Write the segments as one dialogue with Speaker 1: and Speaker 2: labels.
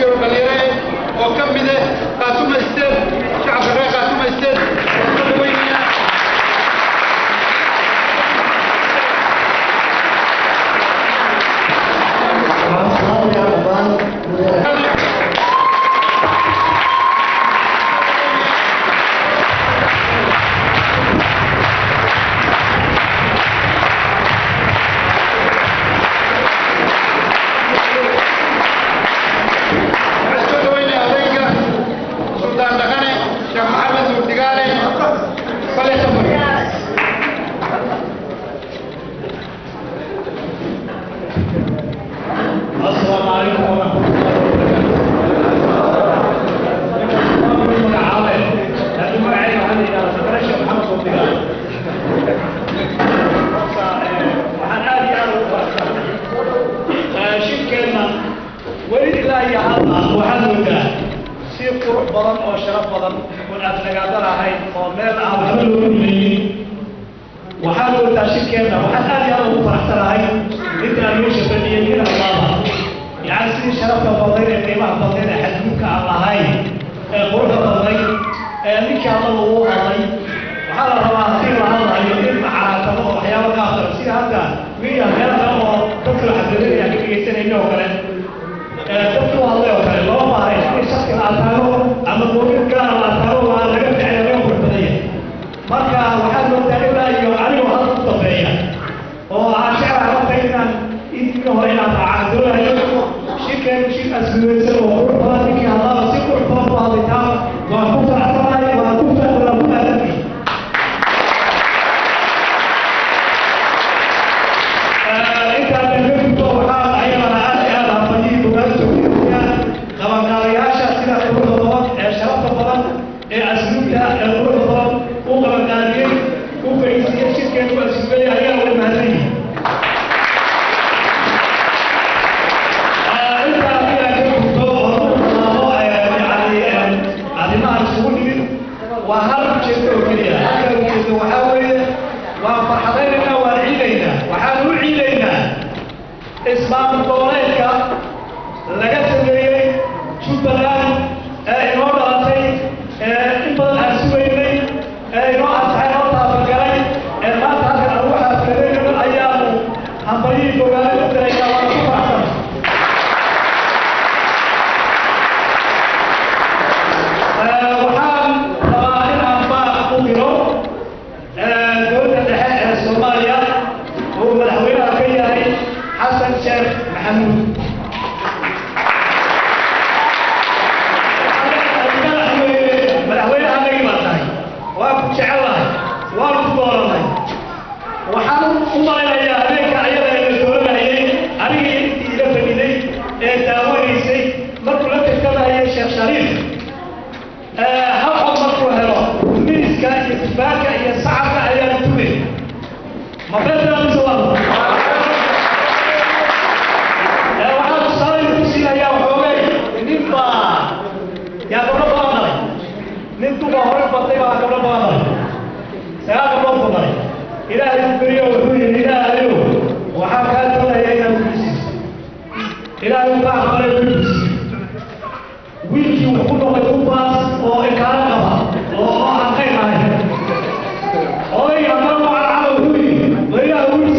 Speaker 1: Wiil dhalinyaro oo ka mid ah Khaatumo State, shacabka reer Khaatumo State waan soo dhaweynayaa. Waxaan soo dhaweynayaa odayga Suldaan Dhaqane Sheekh Maxamed Nuur Digaale Faletabur.
Speaker 2: السلام عليكم ورحمة الله وبركاته. Waxaan aad iyo aad ugu faraxsanahay shirkeenna weli ilaa iyo hadda waxaad moodaa si qurux badan oo sharaf badan oon aflagaado lahayn oo meel aan waxba looga dhimaynin. Waxaad moodaa shirkeenna waxaan aad iyo aad ugu faraxsanahay inta aan meesha fadhiyay in allaaba yani sidii sharafta badnayd ee qiimaha badnayd ee xadgudubka aan lahayn ee quruxda badnayd ee ninkii hadlaba uu hadlay. Waxaa la rabaa haddii la hadlayo in macaraatamo oo waxyaabo qaabtaro sida hadda media meel kale oo dadka la xadgudubaya ka dhegaysanayno oo kale dadku u hadlay oo kale loo baahnayn in shaksi la ataago ama goobin gaara la ataago, waa laga ficaya, laga qurux badan yahay. Marka waxaad moodaa ilaa iyo anigoo hadal ku dambeeya oo aan jeclahay horta inaan intii hore inaan raacaan doonayo shirkeenu shir asgulaysan oo qurux badan, ninkii hadlaaba si qurux badan ku hadlay, taa waan ku faraxsanahay, waan ku waan ku mahadsantihi. Intaan ka gudbo, waxaan ayagana aad iyo aad hambaliyii bogaad soo jeedinayaa qabanqaabayaasha sida quruxda badan ee sharafta badan ee asluubta ee quruxda badan u qabanqaabiyey, u fadhiisiiyey shirkeenu asluubay, ayaa way mahadsan yihiin. Intaa haddii aan ka gudbo oo ku bilaabo yani arrimaha isugu nimid, waa hal ujeedo oo keliya. Halka ujeedo waxaa weeye waan farxadaynaynaa, waan ciidaynaa. Waxaan u ciidaynaa ismaamul goboleedka laga sameeyey Jubbaland ee inoo dhalatay ee in badan aan sugaynay ee inoo ansaxay, noo taabagalay, ee maanta halkan aan ugu xaafladayno ayaanu hambalyihii bogaale u diraynaa. Waan ku faraxsan. Waxaan rabaa in aan baaq u diro dowladda dhexe ee Soomaaliya uu madaxweynaha ka yahay Xasan Sheekh Maxamuud. Madaxweyne, madaxweynaha nagi baa tahay, waan ku jecellahay, waan ku dooranay. Waxaan u malaynayaa habeenka ayada ee la dooranayay anigii intii ila fadhiday ee daawanaysay markuu la tartamayay Sheekh Shariif, hal cod markuu helo miiska iyo tubaanka iyo sacabka ayaa tumay. Ma beesna mise waa? Waxaan tusaale ku siinayaa waxoogay nin baa yaa gabdho badan dhalay. Nin duqa hore batay baa gabdho badan dhalay, 9 gabdhood buu dhalay. Ilaahay u beriyo, wuxuu yidhi: "Ilaahayow, waxaan kaa doonayaa inaad wiil siiso." Ilaahay uu ka aqbalay, wiil buu siiyey. Wiilkii wuxuu ku noqday kubaas oo inkaaro qaba oo aan qayr ahayn. Odayga haddana waa carcaba, wuxuu yidhi: "War, Ilaah, wiil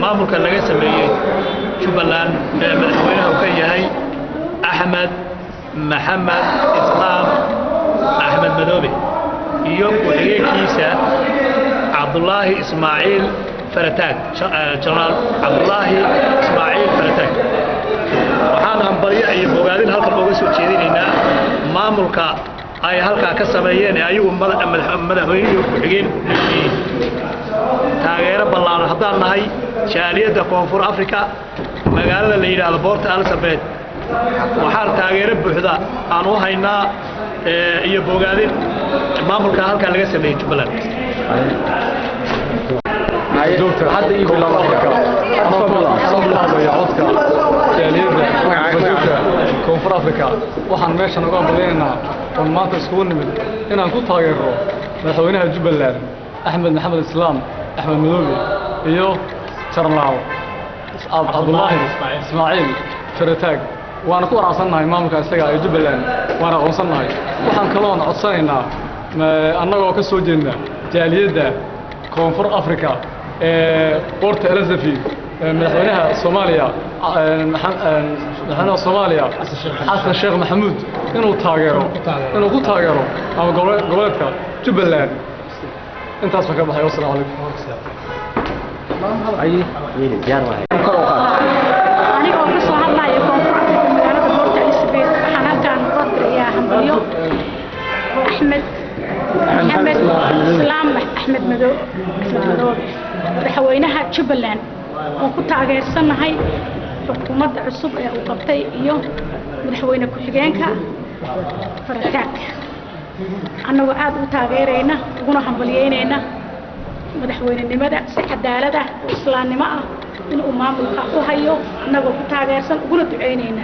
Speaker 2: Maamulka laga sameeyey Jubbaland ee madaxweynaha uu ka yahay Axmed Maxamed Islaam, Axmed Madoobe, iyo ku-xigeenkiisa Cabdulaahi Ismaaciil Farataag, Jenaraal Cabdulaahi Ismaaciil Farataag. Waxaan hambalyo iyo bogaadin halkan uga soo jeedinaynaa maamulka ay halkaa ka sameeyeen ee ayagu madaxweynihii ku-xigeen leeyihiin. Taageero ballaaran haddaan nahay jaaliyadda Koonfur Africa, magaalada la yidhaahdo Port Elizabeth, waxaan taageero buuxda aan u haynaa iyo bogaadin maamulka halkaa laga sameeyey Jubbaland.
Speaker 3: Hadda ii bilaab hadlaya codka jaaliyadda joogta Koonfur Africa. Waxaan meeshan uga hambalyaynaynaa oon maanta iskugu nimid inaan ku taageero madaxweynaha Jubbaland, Axmed Maxamed Islaam, Axmed Madoobe, iyo Jarnaaw Cabdulaahi Ismaaciil Farataag. Waana ku waraacsannahay maamulka isaga ee Jubbaland, waana aqoonsannahay. Waxaan kaloon codsanaynaa, annagoo ka soo jeedna jaaliyadda Koonfur Africa ee Port Elizabeth, madaxweynaha Soomaaliya Xasan Sheekh Maxamuud inuu ku taageero ama goboleedka Jubbaland. Intaas baan ka baxay. Wasalaamu calaykum.
Speaker 4: Anigoo ka soo hadlaya Koonfur Afrika, magaalada Port Elizabeth, waxaan halkaan uga dirayaa hambalyo Axmed Maxamed Islaam, Axmed Madoobe, madaxweynaha Jubbaland, oo ku taageersanahay xukuumadda cusub ee uu qabtay iyo madaxweyne ku-xigeenka Farataag, annagoo aada u taageerayna uguna hambalyeynayna madaxweynenimada si cadaalad ah oo islaamnimo ah inuu maamulka u hayo, annagoo ku taageersan uguna duceynayna.